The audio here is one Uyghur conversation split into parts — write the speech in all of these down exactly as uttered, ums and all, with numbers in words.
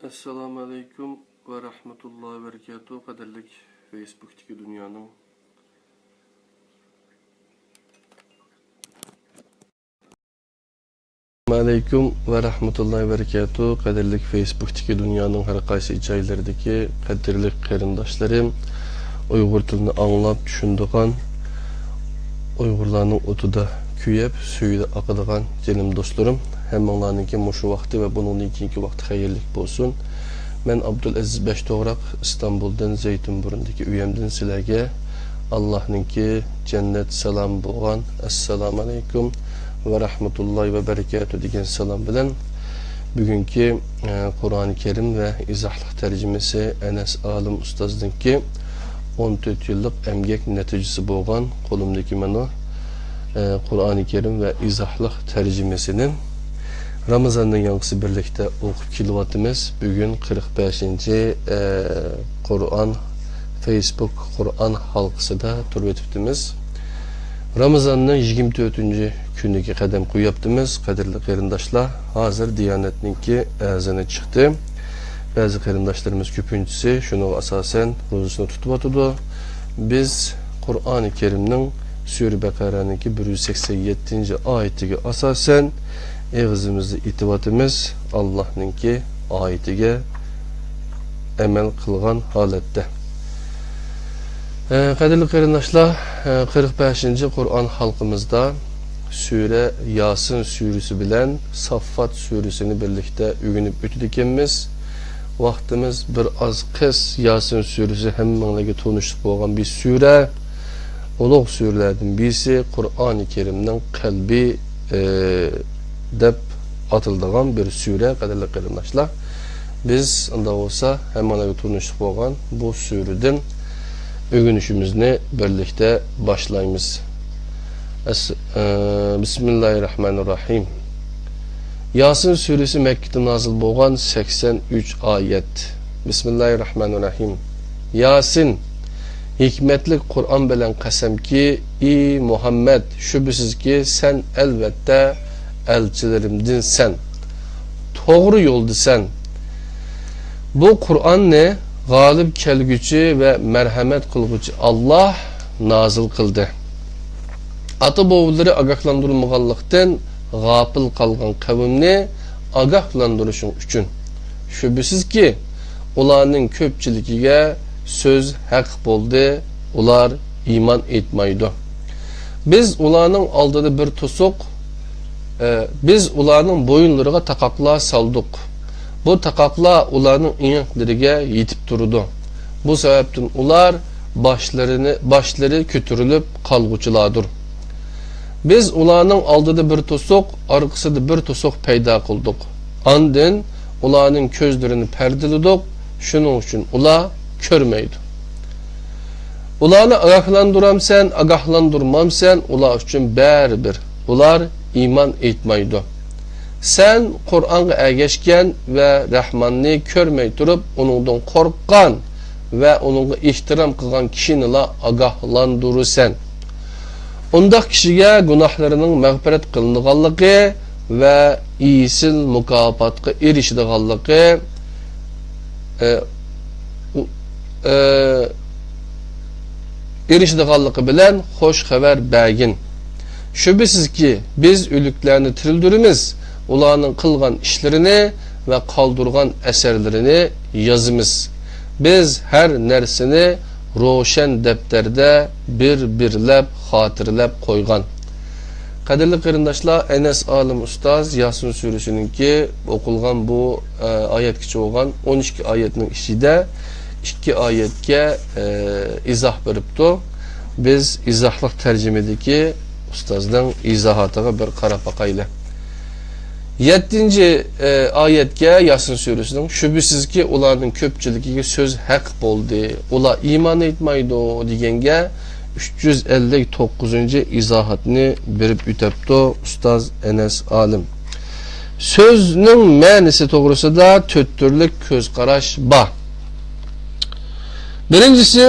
ئەسسالامۇ ئەلەيكۇم ۋە رەھمەتۇللاھى ۋە بەرىكاتۇھ، قەدىرلىك فېيسبۇكتىكى دۇنيانىڭ. ئەسسالامۇ ئەلەيكۇم ۋە رەھمەتۇللاھى ۋە بەرىكاتۇھ، قەدىرلىك فېيسبۇكتىكى دۇنيانىڭ ھەر قايسى جايلىرىدىكى قەدىرلىك قېرىنداشلىرىم، ئۇيغۇر تىلىنى ئاڭلاپ چۈشىنىدىغان، ئۇيغۇرلارنىڭ ئوتىدا كۆيۈپ، سۈيىدە ئاقىدىغان جېنىم دوستلىرىم، ھەممىڭلارنىڭكى مۇشۇ ۋاقتى ۋە بۇنىڭدىن كېيىنكى ۋاقتى خەيرلىك بولسۇن. مەن ئابدۇلئەزىز بەشتوغراق، ئىستانبۇلدىن، زەيتۇنبۇرۇندىكى ئۆيەمدىن سىلەرگە ئاللاھنىڭكى جەننەت سالامى بولغان ئەسسالامۇ ئەلەيكۇم ۋە رەھمەتۇللاھى ۋە بەرىكاتۇھ دېگەن سالام بىلەن بۈگۈنكى، ئە، قۇرئانى كەرىم ۋە ئىزاھلىق تەرجىمىسى ئەنەس ئالىم ئۇستازنىڭكى ئون تۆت يىللىق ئەمگەك نەتىجىسى بولغان قولۇمدىكى مانا، ئە، قۇرئانى كەرىم ۋە ئىزاھلىق تەرجىمىسىنى رامىزاننىڭ ياڭىسى بىرلىكتە ئوقۇپ كېلىۋاتىمىز. بۈگۈن قىرىق بەشىنچى، ئە، قۇرئان، فېيسبۇك قۇرئان ھالقىسىدا تۇرۇۋېتىپتىمىز. رامىزاننىڭ يىگىرمە تۆتىنچى كۈنىگە قەدەم قويۇپتىمىز، قەدىرلىك قېرىنداشلار. ھازىر دىيانەتنىڭكى ئەزىنى چىقتى. بەزى قېرىنداشلىرىمىز كۆپىنچىسى شۇنىڭغا ئاساسەن روزىسىنى تۇتۇۋاتىدۇ. بىز قۇرئانى كەرىمنىڭ سۈرە بەقەرەنىڭكى بىر يۈز سەكسەن يەتتىنچى ئايىتىگە ئاساسەن ئېغىزىمىزنى ئېتىۋاتىمىز، ئاللاھنىڭكى ئايىتىگە ئەمەل قىلغان ھالەتتە. ئە، قەدىرلىك قېرىنداشلار، ئە، قىرىق بەشىنچى قۇرئان ھالقىمىزدا سۈرە ياسىن سۈرىسى بىلەن ساففات سۈرىسىنى بىرلىكتە ئۆگىنىپ ئۆتىدىكەنمىز. ۋاقتىمىز بىر ئاز قىس. ياسىن سۈرىسى ھەممىڭلارگە تونۇشلۇق بولغان بىر سۈرە. ئۇلۇغ سۈرىلەردىن بىرسى، قۇرئانى كەرىمنىڭ قەلبى، ئى، دەپ ئاتىلىدىغان بىر سۈرە، قەدىرلىك قېرىنداشلار. بىز ئۇنداق بولسا ھەممىڭلارگە تونۇشلۇق بولغان بۇ سۈرىدىن ئۆگىنىشىمىزنى بىرلىكتە باشلايمىز. ئەس-، ئى، بىسمىللاھىررەھمانىررەھىم. ياسىن سۈرىسى مەككىدە نازىل بولغان، سەكسەن ئۈچ ئايەت. بىسمىللاھىررەھمانىررەھىم. ياسىن، ھېكمەتلىك قۇرئان بىلەن قەسەمكى، ئى مۇھەممەد، شۈبھىسىزكى، سەن ئەلۋەتتە ئەلچىلىرىمدىنسەن. توغرا يولدىسەن. بۇ قۇرئاننى غالىب كەلگۈچى ۋە مەرھەمەت قىلغۇچى ئاللاھ نازىل قىلدى. ئاتا-بوۋىلىرى ئاگاھلاندۇرمىغانلىقتىن، غاپىل قالغان قەۋمنى ئاگاھلاندۇرۇشۇڭ ئۈچۈن. شۈبھىسىزكى، ئۇلارنىڭ كۆپچىلىكىگە سۆز ھەق بولدى، ئۇلار ئىمان ئېيتمايدۇ. بىز ئۇلارنىڭ ئالدىدا بىر توسۇق، ئە، بىز ئۇلارنىڭ بويۇنلىرىغا تاقاقلار سالدۇق. بۇ تاقاقلار ئۇلارنىڭ ئېڭەكلىرىگە يېتىپ تۇرىدۇ. بۇ سەۋەبتىن ئۇلار باشلىرىنى، باشلىرى كۆتۈرۈلۈپ قالغۇچىلاردۇر. بىز ئۇلارنىڭ ئالدىدا بىر توسۇق، ئارقىسىدا بىر توسۇق پەيدا قىلدۇق. ئاندىن ئۇلارنىڭ كۆزلىرىنى پەردىلىدۇق، شۇنىڭ ئۈچۈن ئۇلار كۆرمەيدۇ. ئۇلارنى ئاگاھلاندۇرامسەن، ئاگاھلاندۇرمامسەن، ئۇلار ئۈچۈن بەرىبىر. ئۇلار ئىمان ئېيتمايدۇ. سەن قۇرئانغا ئەگەشكەن ۋە رەھماننى كۆرمەي تۇرۇپ ئۇنىڭدىن قورققان ۋە ئۇنىڭغا ئېھتىرام قىلغان كىشىنىلا ئاگاھلاندۇرىسەن. ئۇنداق كىشىگە گۇناھلىرىنىڭ مەغپىرەت قىلىنىدىغانلىقى ۋە ئېسىل مۇكاپاتقا ئېرىشىدىغانلىقى، ئە، ئۇ-، ئە، ئېرىشىدىغانلىقى بىلەن خوش خەۋەر بەرگىن. شۈبھىسىزكى، بىز ئۆلۈكلەرنى تىرىلدۈرىمىز، ئۇلارنىڭ قىلغان ئىشلىرىنى ۋە قالدۇرغان ئەسەرلىرىنى يازىمىز. بىز ھەر نەرسىنى روشەن دەپتەردە بىر-بىرلەپ خاتىرىلەپ قويغان. قەدىرلىك قېرىنداشلار، ئەنەس ئالىم ئۇستاز ياسىن سۈرىسىنىڭكى ئوقۇلغان بۇ، ئە، ئايەتكىچە بولغان ئون ئىككى ئايەتنىڭ ئىچىدە ئىككى ئايەتكە، ئە، ئىزاھ بېرىپتۇ. بىز ئىزاھلىق تەرجىمىدىكى ئۇستازنىڭ ئىزاھاتىغا بىر قاراپ باقايلى. يەتتىنچى، ئە، ئايەتكە ياسىن سۈرىسىنىڭ، شۈبھىسىزكى، ئۇلارنىڭ كۆپچىلىكىگە سۆز ھەق بولدى، ئۇلار ئىمان ئېيتمايدۇ، دېگەنگە ئۈچ يۈز ئەللىك توققۇزىنچى ئىزاھاتنى بېرىپ ئۆتەپتۇ ئۇستاز ئەنەس ئالىم. سۆزنىڭ مەنىسى توغرىسىدا تۆت تۈرلۈك كۆز قاراش بار. بىرىنچىسى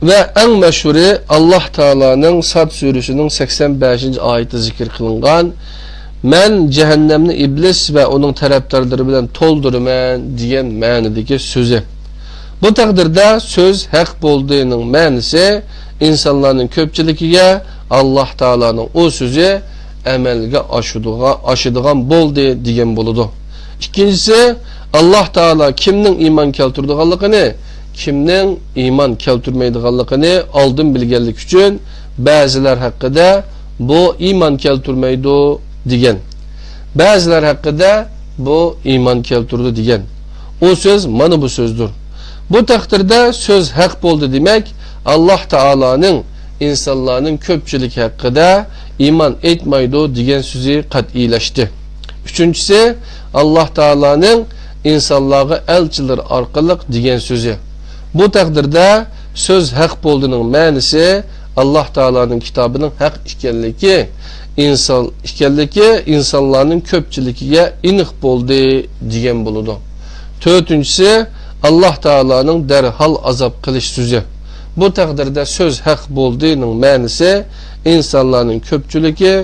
ۋە ئەڭ مەشھۇرى، ئاللاھ تائالانىڭ ساد سۈرىسىنىڭ سەكسەن بەشىنچى ئايىتىدە زىكىر قىلىنغان، مەن جەھەننەمنى ئىبلىس ۋە ئۇنىڭ تەرەپدارلىرى بىلەن تولدۇرىمەن دېگەن مەنىدىكى سۆزى. بۇ تەقدىردە سۆز ھەق بولدىنىڭ مەنىسى ئىنسانلارنىڭ كۆپچىلىكىگە ئاللاھ تائالانىڭ ئۇ سۆزى ئەمەلگە ئاشىدىغا-، ئاشىدىغان بولدى دېگەن بولىدۇ. ئىككىنچىسى، ئاللاھ تائالا كىمنىڭ ئىمان كەلتۈرىدىغانلىقىنى، كىمنىڭ ئىمان كەلتۈرمەيدىغانلىقىنى ئالدىن بىلگەنلىكى ئۈچۈن، بەزىلەر ھەققىدە بۇ ئىمان كەلتۈرمەيدۇ دېگەن، بەزىلەر ھەققىدە بۇ ئىمان كەلتۈرىدۇ دېگەن. ئۇ سۆز مانا بۇ سۆزدۇر. بۇ تەقدىردە سۆز ھەق بولدى، دېمەك، ئاللاھ تائالانىڭ ئىنسانلارنىڭ كۆپچىلىكى ھەققىدە ئىمان ئېيتمايدۇ دېگەن سۆزى قەتئىيلەشتى. ئۈچىنچىسى، ئاللاھ تائالانىڭ ئىنسانلارغا ئەلچىلىرى ئارقىلىق دېگەن سۆزى. بۇ تەقدىردە سۆز ھەق بولدىنىڭ مەنىسى ئاللاھ تائالانىڭ كىتابىنىڭ ھەق ئىكەنلىكى، ئىنسان ئىكەنلىكى ئىنسانلارنىڭ كۆپچىلىكىگە ئېنىق بولدى دېگەن بولىدۇ. تۆتىنچىسى، ئاللاھ تائالانىڭ دەرھال ئازاب قىلىش سۆزى. بۇ تەقدىردە سۆز ھەق بولدىنىڭ مەنىسى ئىنسانلارنىڭ كۆپچىلىكى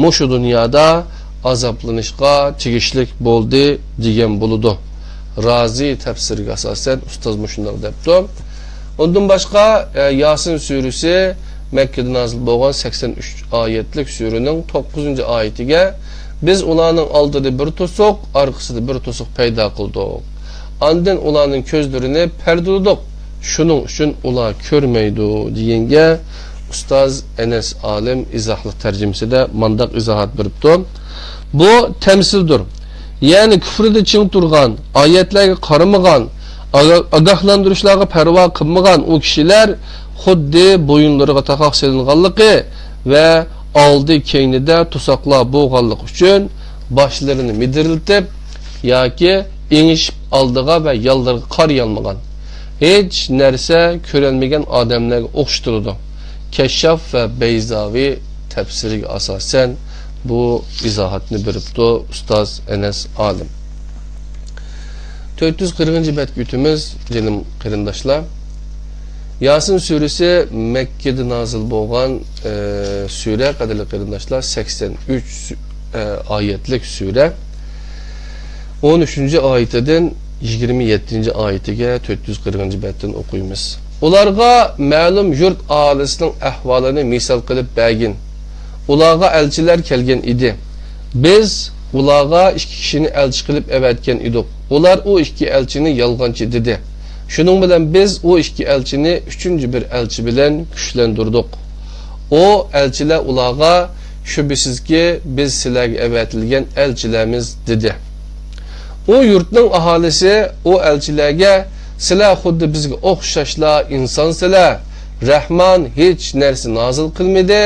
مۇشۇ دۇنيادا ئازابلىنىشقا تېگىشلىك بولدى دېگەن بولىدۇ. رازى تەپسىرىگە ئاساسەن ئۇستاز مۇشۇنداق دەپتۇ. ئۇندىن باشقا، ئە، ياسىن سۈرىسى مەككىدە نازىل بولغان سەكسەن ئۈچ ئايەتلىك سۈرىنىڭ توققۇزىنچى ئايىتىگە، بىز ئۇلارنىڭ ئالدىدا بىر توسۇق، ئارقىسىدا بىر توسۇق پەيدا قىلدۇق. ئاندىن ئۇلارنىڭ كۆزلىرىنى پەردىلىدۇق. شۇنىڭ ئۈچۈن ئۇلار كۆرمەيدۇ، دېگەنگە ئۇستاز ئەنەس ئالىم ئىزاھلىق تەرجىمىسىدە مانداق ئىزاھات بېرىپتۇ. بۇ تەمسىلدۇر. يەنى كۇفرىدا چىڭ تۇرغان، ئايەتلەرگە قارىمىغان، ئاگا-، ئاگاھلاندۇرۇشلارغا پەرۋا قىلمىغان ئۇ كىشىلەر خۇددى بويۇنلىرىغا تاقاق سېلىنغانلىقى ۋە ئالدى كەينىدە توساقلار بولغانلىقى ئۈچۈن باشلىرىنى مىدىرلىتىپ ياكى ئېڭىشىپ ئالدىغا ۋە يانلىرىغا قارىيالمىغان، ھېچ نەرسە كۆرەلمىگەن ئادەملەرگە ئوخشىتىلىدۇ. كەششاف ۋە بەيزاۋى تەپسىرىگە ئاساسەن بۇ ئىزاھاتنى بېرىپتۇ ئۇستاز ئەنەس ئالىم. تۆت يۈز قىرىقىنچى بەتكە ئۆتىمىز، جېنىم قېرىنداشلار. ياسىن سۈرىسى مەككىدە نازىل بولغان، ئە، سۈرە، قەدىرلىك قېرىنداشلار، سەكسەن ئۈچ، ئە، ئايەتلىك سۈرە. ئون ئۈچىنچى ئايىتىدىن يىگىرمە يەتتىنچى ئايىتىگە تۆت يۈز قىرىقىنچى بەتتىن ئوقۇيمىز. ئۇلارغا مەلۇم يۇرت ئاھالىسىنىڭ ئەھۋالىنى مىسال قىلىپ بەرگىن. ئۇلارغا ئەلچىلەر كەلگەن ئىدى. بىز ئۇلارغا ئىككى كىشىنى ئەلچى قىلىپ ئەۋەتكەن ئىدۇق. ئۇلار ئۇ ئىككى ئەلچىنى يالغانچى دېدى. شۇنىڭ بىلەن بىز ئۇ ئىككى ئەلچىنى ئۈچىنچى بىر ئەلچى بىلەن كۈچلەندۈردۇق. ئۇ ئەلچىلەر ئۇلارغا، شۈبھىسىزكى، بىز سىلەرگە ئەۋەتىلگەن ئەلچىلەرمىز، دېدى. ئۇ يۇرتنىڭ ئاھالىسى ئۇ ئەلچىلەرگە، سىلەر خۇددى بىزگە ئوخشاشلا ئىنسانسىلەر، رەھمان ھېچ نەرسە نازىل قىلمىدى،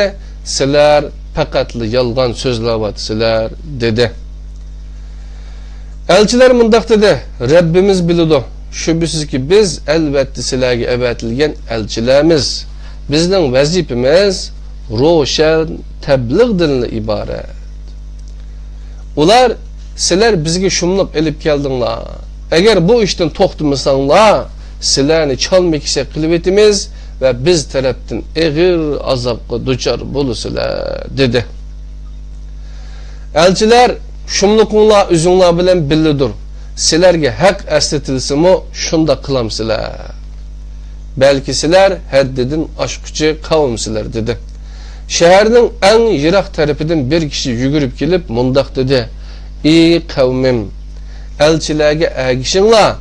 سىلەر پەقەتلا يالغان سۆزلەۋاتىسىلەر، دېدى. ئەلچىلەر مۇنداق دېدى، رەببىمىز بىلىدۇ، شۈبھىسىزكى، بىز ئەلۋەتتە سىلەرگە ئەۋەتىلگەن ئەلچىلەرمىز. بىزنىڭ ۋەزىپىمىز روشەن تەبلىغدىنلا ئىبارەت. ئۇلار، سىلەر بىزگە شۇملۇق ئېلىپ كەلدىڭلار. ئەگەر بۇ ئىشتىن توختىمىساڭلار، سىلەرنى چالما-كېسەك قىلىۋېتىمىز ۋە بىز تەرەپتىن ئېغىر ئازابقا دۇچار بولىسىلەر، دېدى. ئەلچىلەر، شۇملۇقۇڭلار ئۆزۈڭلار بىلەن بىللىدۇر. سىلەرگە ھەق ئەسلىتىلسىمۇ، شۇنداق قىلامسىلەر؟ بەلكى سىلەر ھەددىدىن ئاشقۇچى قەۋمسىلەر، دېدى. شەھەرنىڭ ئەڭ يىراق تەرىپىدىن بىر كىشى يۈگۈرۈپ كېلىپ مۇنداق دېدى، ئى قەۋمىم! ئەلچىلەرگە ئەگىشىڭلار،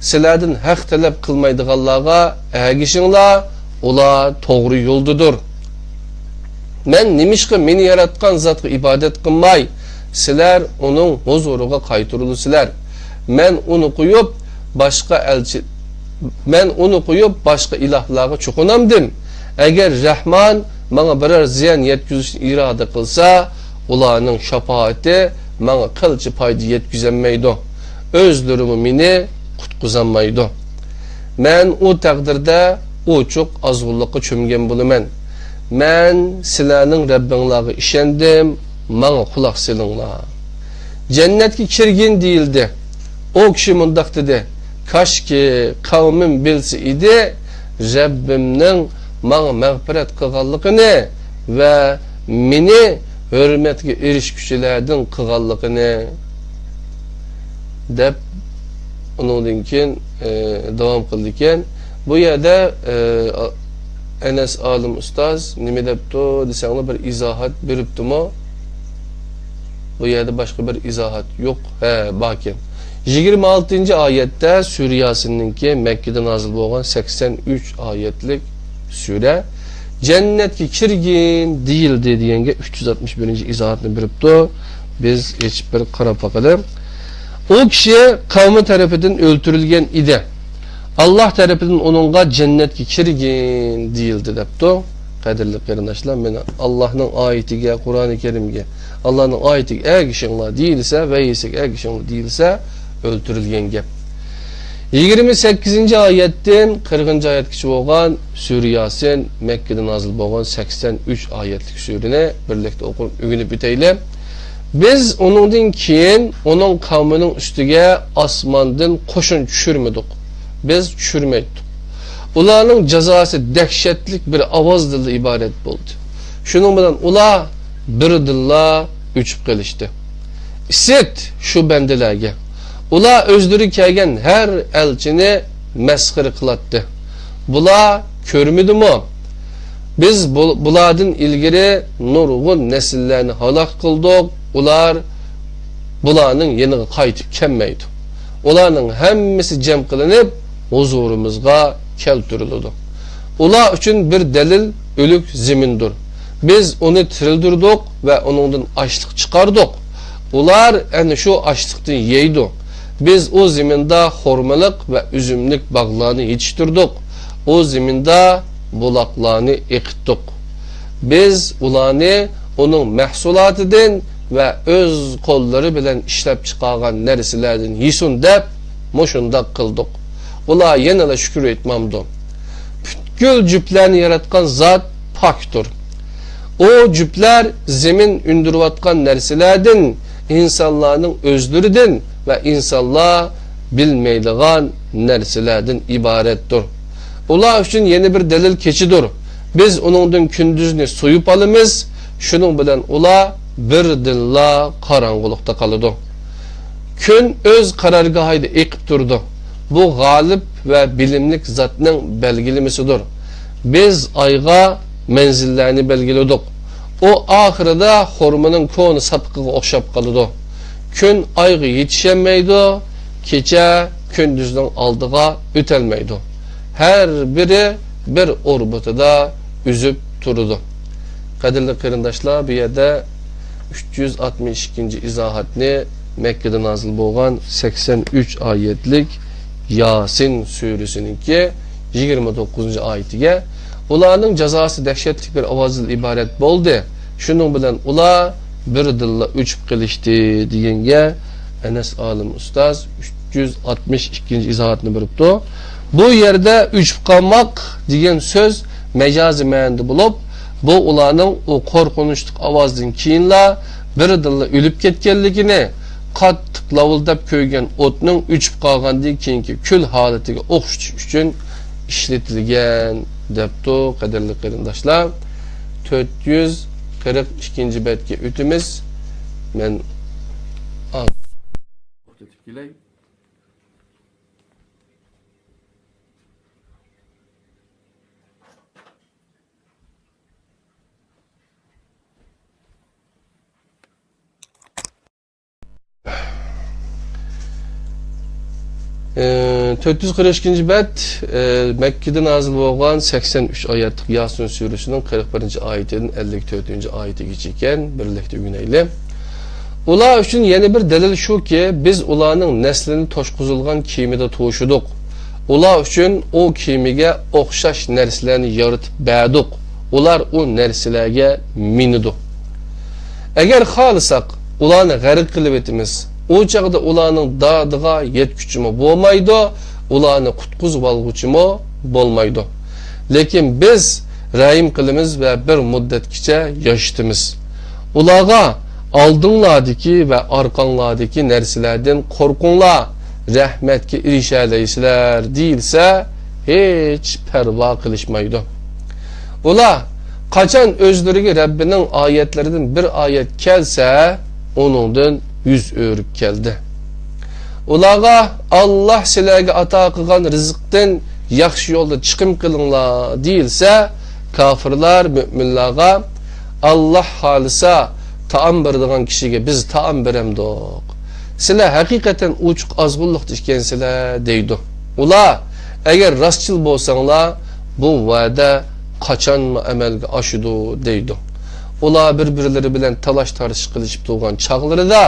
سىلەردىن ھەق تەلەپ قىلمايدىغانلارغا ئەگىشىڭلار، ئۇلار توغرا يولدىدۇر. مەن نېمىشقا مېنى ياراتقان زاتقا ئىبادەت قىلماي، سىلەر ئۇنىڭ ھۇزۇرىغا قايتۇرۇلىسىلەر؟ مەن ئۇنى قويۇپ، باشقا ئەلچى، مەن ئۇنى قويۇپ، باشقا ئىلاھلارغا چوقۇنامدىم؟ ئەگەر رەھمان ماڭا بىرەر زىيان يەتكۈزۈشنى ئىرادە قىلسا، ئۇلارنىڭ شاپائىتى ماڭا قىلچە پايدا يەتكۈزەلمەيدۇ. ئۆزلىرىمۇ مېنى قۇتقۇزالمايدۇ. مەن ئۇ تەقدىردە ئوچۇق ئازغۇنلۇققا چۆمگەن بولىمەن. مەن سىلەرنىڭ رەببىڭلارغا ئىشەندىم، ماڭا قۇلاق سېلىڭلار. جەننەتكە كىرگىن دېيىلدى. ئۇ كىشى مۇنداق دېدى، كاشكى قەۋمىم بىلسە ئىدى، رەببىمنىڭ ماڭا مەغپىرەت قىلغانلىقىنى ۋە مېنى ھۆرمەتكە ئېرىشكۈچىلەردىن قىلغانلىقىنى، دەپ، ئۇنىڭدىن كېيىن، ئى، داۋام قىلىدىكەن. بۇ يەردە، ئى، ئەنەس ئالىم ئۇستاز نېمە دەپتۇ دېسەڭلار، بىر ئىزاھات بېرىپتىمۇ؟ بۇ يەردە باشقا بىر ئىزاھات يوق. ھە، باركەن. يىگىرمە ئالتىنچى ئايەتتە، سۈرە ياسىننىڭكى، مەككىدە نازىل بولغان سەكسەن ئۈچ ئايەتلىك سۈرە، جەننەتكە كىرگىن دېيىلدى دېگەنگە ئۈچ يۈز ئاتمىش بىرىنچى ئىزاھاتنى بېرىپتۇ. بىز ھېچ بىر قاراپ باقىلى. ئۇ كىشى قەۋمى تەرىپىدىن ئۆلتۈرۈلگەن ئىدى. ئاللاھ تەرىپىدىن ئۇنىڭغا جەننەتكە كىرگىن دېيىلدى دەپتۇ. قەدىرلىك قېرىنداشلار، مانا ئاللاھنىڭ ئايىتىگە، قۇرئانى كەرىمگە، ئاللاھنىڭ ئايىتىگە ئەگىشىڭلار دېيىلسە، ۋەھىيسىگە ئەگىشىڭلار دېيىلسە، ئۆلتۈرۈلگەن گەپ. يىگىرمە سەككىزىنچى ئايەتتىن قىرىقىنچى ئايەتكىچە بولغان سۈرە ياسىن، مەككىدە نازىل بولغان سەكسەن ئۈچ ئايەتلىك سۈرىنى بىرلىكتە ئوقۇپ ئۆگىنىپ ئۆتەيلى. بىز ئۇنىڭدىن كېيىن ئۇنىڭ قەۋمىنىڭ ئۈستىگە ئاسماندىن قوشۇن چۈشۈرمىدۇق. بىز چۈشۈرمەيتتۇق. ئۇلارنىڭ جازاسى دەھشەتلىك بىر ئاۋازدىنلا ئىبارەت بولدى. شۇنىڭ بىلەن ئۇلار بىردىنلا ئۆچۈپ قېلىشتى. ئىسىت شۇ بەندىلەرگە. ئۇلار ئۆزلىرى كەلگەن ھەر ئەلچىنى مەسخىرە قىلاتتى. بۇلار كۆرمىدىمۇ؟ بىز بۇ-، بۇلاردىن ئىلگىرى نۇرغۇن نەسىللەرنى ھالاك قىلدۇق. ئۇلار بۇلارنىڭ يېنىغا قايتىپ كەلمەيدۇ. ئۇلارنىڭ ھەممىسى جەم قىلىنىپ، ھۇزۇرىمىزغا كەلتۈرۈلىدۇ. ئۇلار ئۈچۈن بىر دەلىل ئۆلۈك زېمىندۇر. بىز ئۇنى تىرىلدۈردۇق ۋە ئۇنىڭدىن ئاشلىق چىقاردۇق. ئۇلار ئەنە شۇ ئاشلىقتىن يەيدۇ. بىز ئۇ زېمىندا خورمىلىق ۋە ئۈزۈملۈك باغلارنى يېتىشتۈردۇق. ئۇ زېمىندا بۇلاقلارنى ئېقىتتۇق. بىز ئۇلارنى ئۇنىڭ مەھسۇلاتىدىن ۋە ئۆز قوللىرى بىلەن ئىشلەپ چىقارغان نەرسىلەردىن يېسۇن دەپ مۇشۇنداق قىلدۇق. ئۇلار يەنىلا شۈكۈر ئېيتمامدۇ؟ پۈتكۈل جۈپلەرنى ياراتقان زات پاكتۇر. ئۇ جۈپلەر زېمىن ئۈندۈرۈۋاتقان نەرسىلەردىن، ئىنسانلارنىڭ ئۆزلىرىدىن ۋە ئىنسانلار بىلمەيدىغان نەرسىلەردىن ئىبارەتتۇر. ئۇلار ئۈچۈن يەنە بىر دەلىل كېچىدۇر. بىز ئۇنىڭدىن كۈندۈزنى سويۇپ ئالىمىز، شۇنىڭ بىلەن ئۇلار بىردىنلا قاراڭغۇلۇقتا قالىدۇ. كۈن ئۆز قارارگاھىدا ئېقىپ تۇرىدۇ. بۇ غالىب ۋە بىلىملىك زاتنىڭ بەلگىلىمىسىدۇر. بىز ئايغا مەنزىللەرنى بەلگىلىدۇق. ئۇ ئاخىرىدا خورمىنىڭ كونا ساپىقىغا ئوخشاپ قالىدۇ. كۈن ئايغا يېتىشەلمەيدۇ، كېچە كۈندۈزنىڭ ئالدىغا ئۆتەلمەيدۇ. ھەر بىرى بىر ئوربىتىدا ئۈزۈپ تۇرىدۇ. قەدىرلىك قېرىنداشلار، بۇ يەردە ئۈچ يۈز ئاتمىش ئىككىنچى ئىزاھاتنى، مەككىدە نازىل بولغان سەكسەن ئۈچ ئايەتلىك ياسىن سۈرىسىنىڭكى يىگىرمە توققۇزىنچى ئايىتىگە، ئۇلارنىڭ جازاسى دەھشەتلىك بىر ئاۋازدىن ئىبارەت بولدى. شۇنىڭ بىلەن ئۇلار بىردىنلا ئۆچۈپ قېلىشتى، دېگەنگە ئەنەس ئالىم ئۇستاز ئۈچ يۈز ئاتمىش ئىككىنچى ئىزاھاتنى بېرىپتۇ. بۇ يەردە ئۆچۈپ قالماق دېگەن سۆز مەجازىي مەنىدە بولۇپ، بۇ ئۇلارنىڭ ئۇ قورقۇنچلۇق ئاۋازدىن كېيىنلا بىردىنلا ئۆلۈپ كەتكەنلىكىنى، قاتتىق لاۋۇلداپ كۆيگەن ئوتنىڭ ئۆچۈپ قالغاندىن كېيىنكى كۈل ھالىتىگە ئوخشىتىش ئۈچۈن ئىشلىتىلگەن، دەپتۇ. قەدىرلىك قېرىنداشلار، تۆت يۈز قىرىق ئىككىنچى بەتكە ئۆتىمىز. مەن توختىتىپ كېلەي. ئى، تۆت يۈز قىرىق ئىككىنچى بەت، ئى، مەككىدە نازىل بولغان سەكسەن ئۈچ ئايەتلىك ياسىن سۈرىسىنىڭ قىرىق بىرىنچى ئايىتىدىن ئەللىك تۆتىنچى ئايىتىگىچە ئىكەن، بىرلىكتە ئۆگىنەيلى. ئۇلار ئۈچۈن يەنە بىر دەلىل شۇكى، بىز ئۇلارنىڭ نەسلىنى توشقۇزۇلغان كېمىدە توشۇدۇق. ئۇلار ئۈچۈن ئۇ كېمىگە ئوخشاش نەرسىلەرنى يارىتىپ بەردۇق. ئۇلار ئۇ نەرسىلەرگە مىنىدۇ. ئەگەر خالىساق، ئۇلارنى غەرق قىلىۋېتىمىز. ئۇ چاغدا ئۇلارنىڭ دادىغا يەتكۈچىمۇ بولمايدۇ، ئۇلارنى قۇتقۇزۇۋالغۇچىمۇ بولمايدۇ. لېكىن بىز رەھىم قىلىمىز ۋە بىر مۇددەتكىچە ياشىتىمىز. ئۇلارغا، ئالدىڭلاردىكى ۋە ئارقاڭلاردىكى نەرسىلەردىن قورقۇڭلار، رەھمەتكە ئېرىشەلەيسىلەر، دېيىلسە، ھېچ پەرۋا قىلىشمايدۇ. ئۇلار، قاچان ئۆزلىرىگە رەببىنىڭ ئايەتلىرىدىن بىر ئايەت كەلسە، ئۇنىڭدىن يۈز ئۆرۈپ كەلدى. ئۇلارغا، «ئاللاھ سىلەرگە ئاتا قىلغان رىزىقتىن ياخشى يولدا چىقىم قىلىڭلار» دېيىلسە، كاپىرلار مۆمىنلارغا، «ئاللاھ خالىسا، تائام بېرىدىغان كىشىگە بىز تائام بېرەمدۇق؟ سىلەر ھەقىقەتەن ئوچۇق ئازغۇنلۇقتا ئىكەنسىلەر» دەيدۇ. ئۇلار، «ئەگەر راستچىل بولساڭلار، بۇ ۋەدە قاچانمۇ ئەمەلگە ئاشىدۇ؟» دەيدۇ. ئۇلار بىر-بىرلىرى بىلەن تالاش-تارتىش قىلىشىپ تۇرغان چاغلىرىدا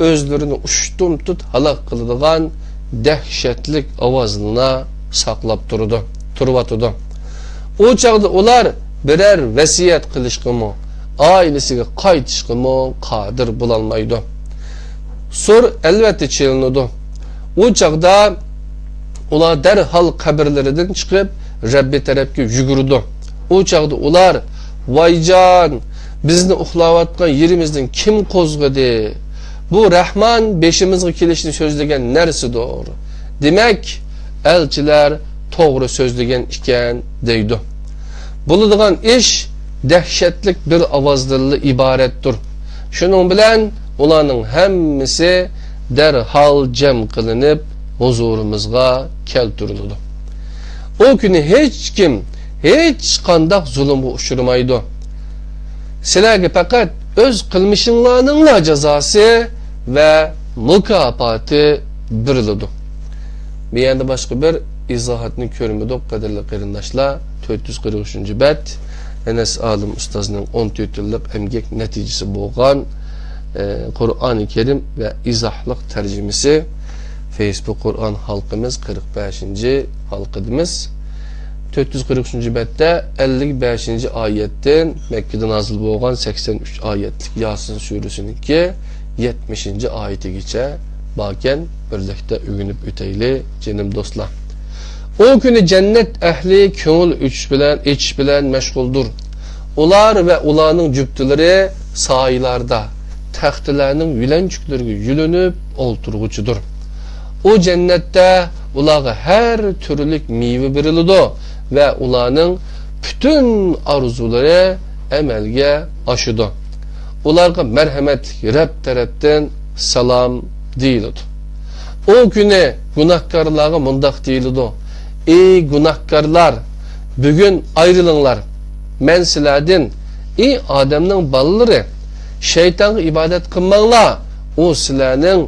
ئۆزلىرىنى ئۇشتۇمتۇت ھالاك قىلىدىغان دەھشەتلىك ئاۋازلىنا ساقلاپ تۇرىدۇ، تۇرۇۋاتىدۇ. ئۇ چاغدا ئۇلار بىرەر ۋەسىيەت قىلىشقىمۇ، ئائىلىسىگە قايتىشقىمۇ قادىر بولالمايدۇ. سۇر ئەلۋەتتە چېلىنىدۇ. ئۇ چاغدا ئۇلار دەرھال قەبرىلىرىدىن چىقىپ، رەببى تەرەپكە يۈگۈرىدۇ. ئۇ چاغدا ئۇلار، «ۋايجان، بىزنى ئۇخلاۋاتقان يېرىمىزدىن كىم قوزغىدى؟ بۇ رەھمان بېشىمىزغا كېلىشنى سۆزلىگەن نەرسىدۇر. دېمەك، ئەلچىلەر توغرا سۆزلىگەن ئىكەن» دەيدۇ. بولىدىغان ئىش دەھشەتلىك بىر ئاۋازدىنلا ئىبارەتتۇر. شۇنىڭ بىلەن ئۇلارنىڭ ھەممىسى دەرھال جەم قىلىنىپ، ھۇزۇرىمىزغا كەلتۈرۈلىدۇ. ئۇ كۈنى ھېچكىم ھېچقانداق زۇلۇمغا ئۇچرىمايدۇ. سىلەرگە پەقەت ئۆز قىلمىشىڭلارنىڭلا جازاسى ۋە مۇكاپاتى بېرىلىدۇ. بۇ يەردە باشقا بىر ئىزاھاتنى كۆرمىدۇق، قەدىرلىك قېرىنداشلار. تۆت يۈز قىرىق ئۈچىنچى بەت، ئەنەس ئالىم ئۇستازنىڭ ئون تۆت يىللىق ئەمگەك نەتىجىسى بولغان، ئە، قۇرئانى كەرىم ۋە ئىزاھلىق تەرجىمىسى. فېيسبۇك قۇرئان ھالقىمىز، قىرىق بەشىنچى ھالقىدىمىز. تۆت يۈز قىرىق ئۈچىنچى بەتتە ئەللىك بەشىنچى ئايەتتىن، مەككىدە نازىل بولغان سەكسەن ئۈچ ئايەتلىك ياسىن سۈرىسىنىڭكى يەتمىشىنچى ئايىتىگىچە باركەن، بىرلىكتە ئۆگىنىپ ئۆتەيلى، جېنىم دوستلار. ئۇ كۈنى جەننەت ئەھلى كۆڭۈل ئېچىش بىلەن، ئېچىش بىلەن مەشغۇلدۇر. ئۇلار ۋە ئۇلارنىڭ جۈپتىلىرى سايىلاردا، تەختىلەرنىڭ يۆلەنچۈكلىرىگە يۆلىنىپ ئولتۇرغۇچىدۇر. ئۇ جەننەتتە ئۇلارغا ھەر تۈرلۈك مېۋە بېرىلىدۇ ۋە ئۇلارنىڭ پۈتۈن ئارزۇلىرى ئەمەلگە ئاشىدۇ. ئۇلارغا مەرھەمەتلىك رەب تەرەپتىن سالام دېيىلىدۇ. ئۇ كۈنى گۇناھكارلارغا مۇنداق دېيىلىدۇ: «ئى گۇناھكارلار، بۈگۈن ئايرىلىڭلار. مەن سىلەردىن، ئى ئادەمنىڭ بالىلىرى، شەيتانغا ئىبادەت قىلماڭلار، ئۇ سىلەرنىڭ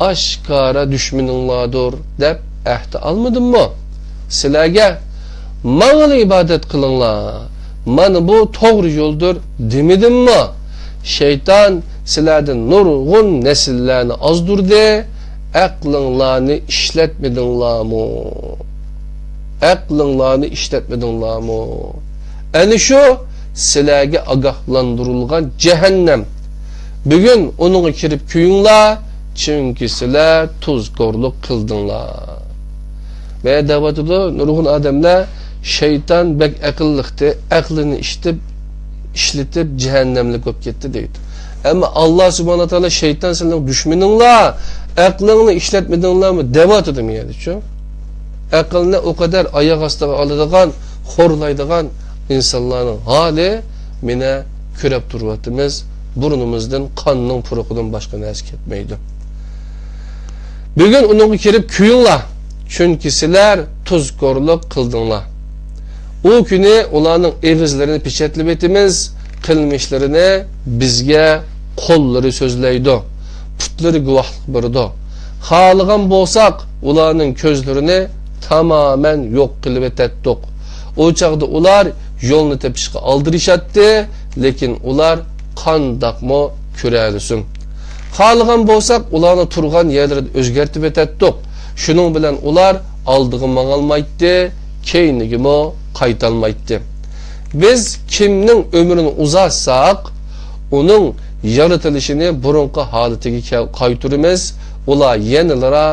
ئاشكارا دۈشمىنىڭلاردۇر دەپ ئەھدە ئالمىدىممۇ؟ سىلەرگە، ماڭىلا ئىبادەت قىلىڭلار، مانا بۇ توغرا يولدۇر دېمىدىممۇ؟ شەيتان سىلەردىن نۇرغۇن نەسىللەرنى ئازدۇردى، ئەقلىڭلارنى ئىشلەتمىدىڭلارمۇ؟ ئەقلىڭلارنى ئىشلەتمىدىڭلارمۇ؟ ئەنە شۇ سىلەرگە ئاگاھلاندۇرۇلغان جەھەننەم. بۈگۈن ئۇنىڭغا كىرىپ كۆيۈڭلار، چۈنكى سىلەر تۇزكورلۇق قىلدىڭلار.» مەن دەۋاتىدۇ، نۇرغۇن ئادەملەر، «شەيتان بەك ئەقىللىقتى، ئەقلىنى ئىشتىپ، ئىشلىتىپ، جەھەننەملىك بولۇپ كەتتى» دەيدۇ. ئەمما ئاللا سۇبھانەھۇ ۋە تائالا، «شەيتان سىلەرنىڭ دۈشمىنىڭلار، ئەقلىڭنى ئىشلەتمىدىڭلارمۇ؟» دەۋاتىدۇ مۇ يەردىچۇ. ئەقىلنى ئۇ قەدەر ئاياغ ئاستىغا ئالىدىغان، خورلايدىغان ئىنسانلارنىڭ ھالى مېنە كۆرۈپ تۇرۇۋاتىمىز، بۇرنىمىزدىن قاننىڭ پۇرىقىدىن باشقا نەرسە كەتمەيدۇ. بۈگۈن ئۇنىڭغا كىرىپ كۆيۈڭلار، چۈنكى سىلەر تۇزكورلۇق قىلدىڭلار. ئۇ كۈنى ئۇلارنىڭ ئېغىزلىرىنى پېچەتلىۋېتىمىز، قىلمىشلىرىنى بىزگە قوللىرى سۆزلەيدۇ، پۇتلىرى گۇۋاھلىق بېرىدۇ. خالىغان بولساق، ئۇلارنىڭ كۆزلىرىنى تامامەن يوق قىلىۋېتەتتۇق. ئۇ چاغدا ئۇلار يولنى تېپىشقا ئالدىرىشاتتى، لېكىن ئۇلار قانداقمۇ كۆرەلىسۇن؟ خالىغان بولساق، ئۇلارنى تۇرغان يەرلىرىدە ئۆزگەرتىۋېتەتتۇق. شۇنىڭ بىلەن ئۇلار ئالدىغا ماڭالمايتتى، كەينىگىمۇ قايتالمايتتى. بىز كىمنىڭ ئۆمرىنى ئۇزارتساق، ئۇنىڭ يارىتىلىشىنى بۇرۇنقى ھالىتىگە كەل-، قايتۇرىمىز. ئۇلار يەنىلا،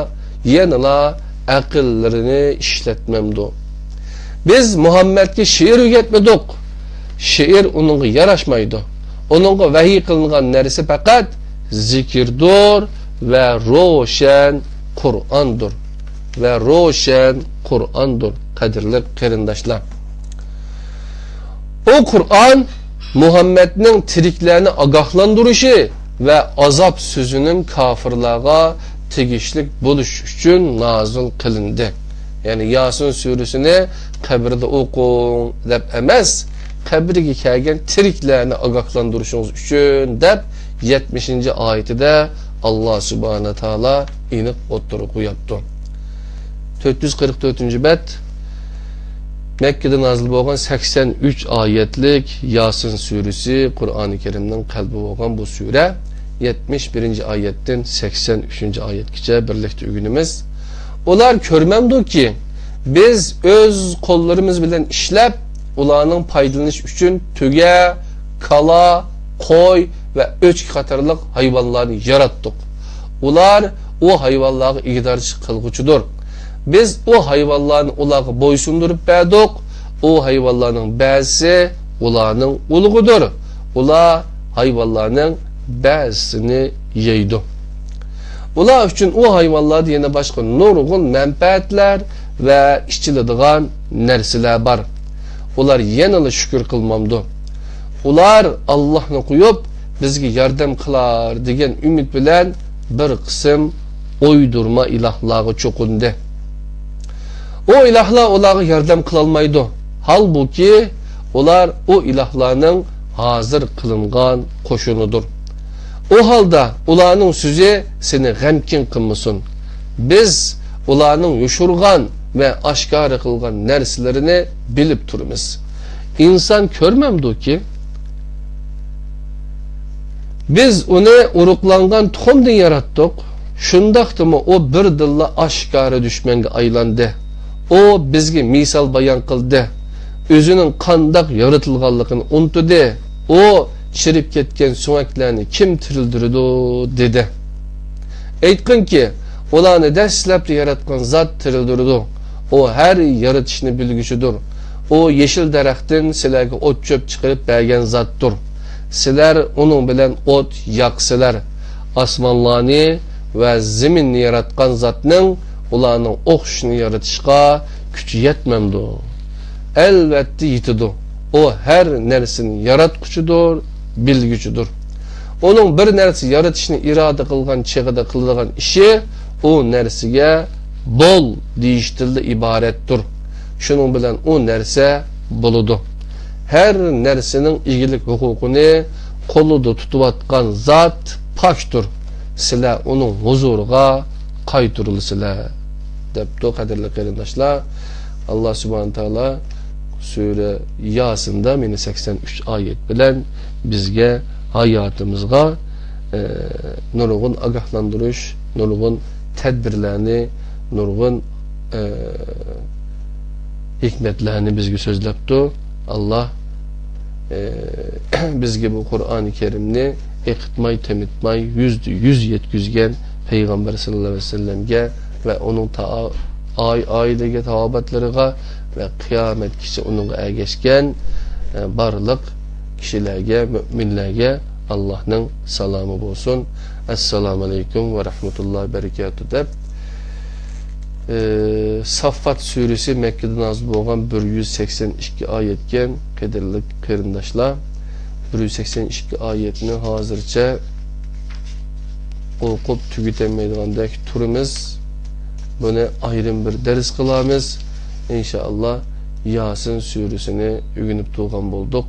يەنىلا ئەقىللىرىنى ئىشلەتمەمدۇ؟ بىز مۇھەممەدكە شېئىر ئۆگەتمىدۇق. شېئىر ئۇنىڭغا ياراشمايدۇ. ئۇنىڭغا ۋەھىي قىلىنغان نەرسە پەقەت زىكىردۇر ۋە روشەن قۇرئاندۇر. ۋە روشەن قۇرئاندۇر، قەدىرلىك قېرىنداشلار. ئۇ قۇرئان مۇھەممەدنىڭ تىرىكلەرنى ئاگاھلاندۇرۇشى ۋە ئازاب سۆزىنىڭ كاپىرلارغا تېگىشلىك بولۇشى ئۈچۈن نازىل قىلىندى. يەنى ياسىن سۈرىسىنى قەبرىدە ئوقۇڭ دەپ ئەمەس، قەبرىگە كەلگەن تىرىكلەرنى ئاگاھلاندۇرۇشىڭىز ئۈچۈن دەپ يەتمىشىنچى ئايىتىدە ئاللا سۇبھانە تائالا ئېنىق ئوتتۇرىغا قويۇپتۇ. تۆت يۈز قىرىق تۆتىنچى بەت، مەككىدە نازىل بولغان سەكسەن ئۈچ ئايەتلىك ياسىن سۈرىسى، قۇرئانى كەرىمنىڭ قەلبى بولغان بۇ سۈرە، يەتمىش بىرىنچى ئايەتتىن سەكسەن ئۈچىنچى ئايەتكىچە بىرلىكتە ئۆگىنىمىز. ئۇلار كۆرمەمدۇكى، بىز ئۆز قوللىرىمىز بىلەن ئىشلەپ، ئۇلارنىڭ پايدىلىنىشى ئۈچۈن تۆگە، كالا، قوي ۋە ئۆچكە قاتارلىق ھايۋانلارنى ياراتتۇق. ئۇلار ئۇ ھايۋانلارغا ئىگىدارچىلىق قىلغۇچىدۇر. بىز ئۇ ھايۋانلارنى ئۇلارغا بويسۇندۇرۇپ بەردۇق. ئۇ ھايۋانلارنىڭ بەزىسى ئۇلارنىڭ ئۇلۇغىدۇر. ئۇلار ھايۋانلارنىڭ بەزىسىنى يەيدۇ. ئۇلار ئۈچۈن ئۇ ھايۋانلاردا يەنە باشقا نۇرغۇن مەنپەئەتلەر ۋە ئىچىلىدىغان نەرسىلەر بار. ئۇلار يەنىلا شۈكۈر قىلمامدۇ؟ ئۇلار ئاللاھنى قويۇپ، بىزگە ياردەم قىلار دېگەن ئۈمىد بىلەن بىر قىسىم ئويدۇرما ئىلاھلارغا چوقۇندى. ئۇ ئىلاھلار ئۇلارغا ياردەم قىلالمايدۇ. ھالبۇكى، ئۇلار ئۇ ئىلاھلارنىڭ ھازىر قىلىنغان قوشۇنىدۇر. ئۇ ھالدا ئۇلارنىڭ سۆزى سېنى غەمكىن قىلمىسۇن. بىز ئۇلارنىڭ يوشۇرغان ۋە ئاشكارا قىلغان نەرسىلىرىنى بىلىپ تۇرىمىز. ئىنسان كۆرمەمدۇكى، بىز ئۇنى ئۇرۇقلانغان تۇخۇمدىن ياراتتۇق. شۇنداقتىمۇ ئۇ بىردىنلا ئاشكارا دۈشمەنگە ئايلاندى. ئۇ بىزگە مىسال بايان قىلدى. ئۆزىنىڭ قانداق يارىتىلغانلىقىنى ئۇنتۇدى. ئۇ، «چىرىپ كەتكەن سۆڭەكلەرنى كىم تىرىلدۈرىدۇ؟» دېدى. ئېيتقىنكى، ئۇلارنى دەسلەپتە ياراتقان زات تىرىلدۈرىدۇ. ئۇ ھەر يارىتىشنى بىلگۈچىدۇر. ئۇ يېشىل دەرەختىن سىلەرگە ئوت-چۆپ چىقىرىپ بەرگەن زاتتۇر. سىلەر ئۇنىڭ بىلەن ئوت ياقىسىلەر. ئاسمانلارنى ۋە زېمىننى ياراتقان زاتنىڭ ئۇلارنىڭ ئوخشىشىنى يارىتىشقا كۈچى يەتمەمدۇ؟ ئەلۋەتتە يېتىدۇ. ئۇ ھەر نەرسىنى ياراتقۇچىدۇر، بىلگۈچىدۇر. ئۇنىڭ بىر نەرسە يارىتىشنى ئىرادە قىلغان چېغىدا قىلىدىغان ئىشى ئۇ نەرسىگە «بول» دېيىشتىنلا ئىبارەتتۇر. شۇنىڭ بىلەن ئۇ نەرسە بولىدۇ. ھەر نەرسىنىڭ ئىگىلىك ھوقۇقىنى قولىدا تۇتۇۋاتقان زات پاكتۇر. سىلەر ئۇنىڭ ھۇزۇرىغا قايتۇرۇلىسىلەر، دەپتۇ، قەدىرلىك قېرىنداشلار. ئاللا سۇبھانە تائالا سۈرە ياسىندا مېنى سەكسەن ئۈچ ئايەت بىلەن بىزگە، ھاياتىمىزغا، ئە، نۇرغۇن ئاگاھلاندۇرۇش، نۇرغۇن تەدبىرلەرنى، نۇرغۇن، ئە، ھېكمەتلەرنى بىزگە سۆزلەپتۇ. ئاللا، ئە، بىزگە بۇ قۇرئانى كەرىمنى ئېقىتماي، تېمىتماي، يۈزدە يۈز يەتكۈزگەن پەيغەمبەر سەللەللاھۇ ئەلەيھى ۋەسەللەمگە ۋە ئۇنىڭ تا-، ئائىلىگە، تاۋابىئاتلىرىغا ۋە قىيامەتكىچە ئۇنىڭغا ئەگەشكەن، ئە، بارلىق كىشىلەرگە، مۆمىنلەرگە ئاللاھنىڭ سالامى بولسۇن. ئەسسالامۇ ئەلەيكۇم ۋە رەھمەتۇللاھى ۋە بەرىكاتۇھ دەپ، ئە، ساففات سۈرىسى مەككىدە نازىل بولغان بىر يۈز سەكسەن ئىككى ئايەتكەن، قەدىرلىك قېرىنداشلار. بىر يۈز سەكسەن ئىككى ئايەتنى ھازىرچە ئوقۇپ تۈگىتەلمەيدىغاندەك تۇرىمىز. بۇنى ئايرىم بىر دەرس قىلارمىز. ئىنشائاللا، ياسىن سۈرىسىنى ئۆگىنىپ تۇرغان بولدۇق.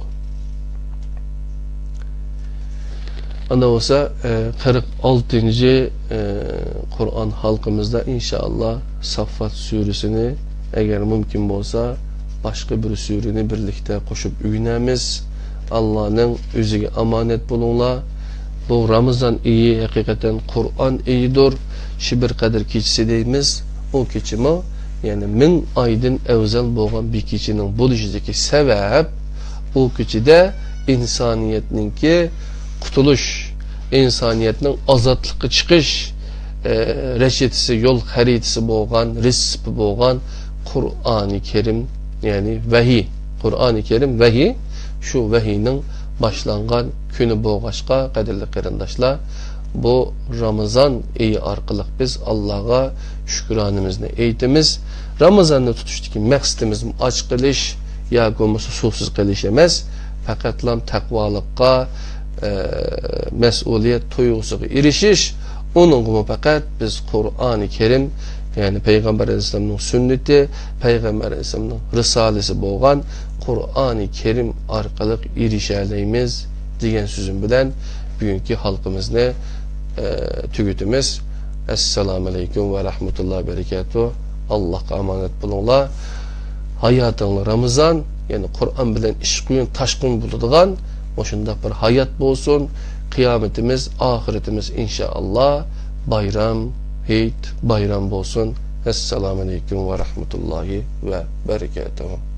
ئانداق بولسا، ئە، قىرىق ئالتىنچى، ئە، قۇرئان ھالقىمىزدا ئىنشائاللا ساففات سۈرىسىنى، ئەگەر مۇمكىن بولسا، باشقا بىر سۈرىنى بىرلىكتە قوشۇپ ئۆگىنەرمىز. ئاللانىڭ ئۆزىگە ئامانەت بولۇڭلار. بۇ رامىزان ئېيى ھەقىقەتەن قۇرئان ئېيىدۇر. شۇ بىر قەدىر كېچىسى دەيمىز. ئۇ كېچىمۇ، يەنى مىڭ ئايدىن ئەۋزەل بولغان بىر كېچىنىڭ بولۇشىدىكى سەۋەب، ئۇ كېچىدە ئىنسانىيەتنىڭكى قۇتۇلۇش، ئىنسانىيەتنىڭ ئازادلىققا چىقىش، ئە، رەشىدىسى، يول خەرىتىسى بولغان، رېتسېپى بولغان قۇرئانى كەرىم، يەنى ۋەھىي. قۇرئانى كەرىم ۋەھىي، شۇ ۋەھىينىڭ باشلانغان كۈنى بولغاچقا، قەدىرلىك قېرىنداشلار، بۇ رامىزان ئېيى ئارقىلىق بىز ئاللاغا شۈكرانىمىزنى ئېيتىمىز. رامىزاننى تۇتۇشتىكى مەقسىتىمىزمۇ ئاچ قېلىش، ياكى بولمىسا سۇسىز قېلىش ئەمەس، پەقەتلا تەقۋالىققا، ئە، مەسئۇلىيەت تۇيغۇسىغا ئېرىشىش. ئۇنىڭغىمۇ پەقەت بىز قۇرئانى كەرىم، يەنى پەيغەمبەر ئەلەيھىسسالامنىڭ سۈننىتى، پەيغەمبەر ئەلەيھىسسالامنىڭ رىسالىسى بولغان قۇرئانى كەرىم ئارقىلىق ئېرىشەلەيمىز دېگەن سۆزۈم بىلەن بۈگۈنكى ھالقىمىزنى، ئە، تۈگىتىمىز. ئەسسالامۇ ئەلەيكۇم ۋە رەھمەتۇللاھى ۋە بەرىكاتۇھ. ئاللاھقا ئامانەت بولۇڭلار. ھاياتىڭلار رامىزان، يەنى قۇرئان بىلەن ئىشقا تاشقىن بولىدىغان مۇشۇنداق بىر ھايات بولسۇن. قىيامىتىمىز، ئاخىرىتىمىز ئىنشائاللا بايرام، ھېيت، بايرام بولسۇن. ئەسسالامۇ ئەلەيكۇم ۋە رەھمەتۇللاھى ۋە بەرىكاتۇھۇ.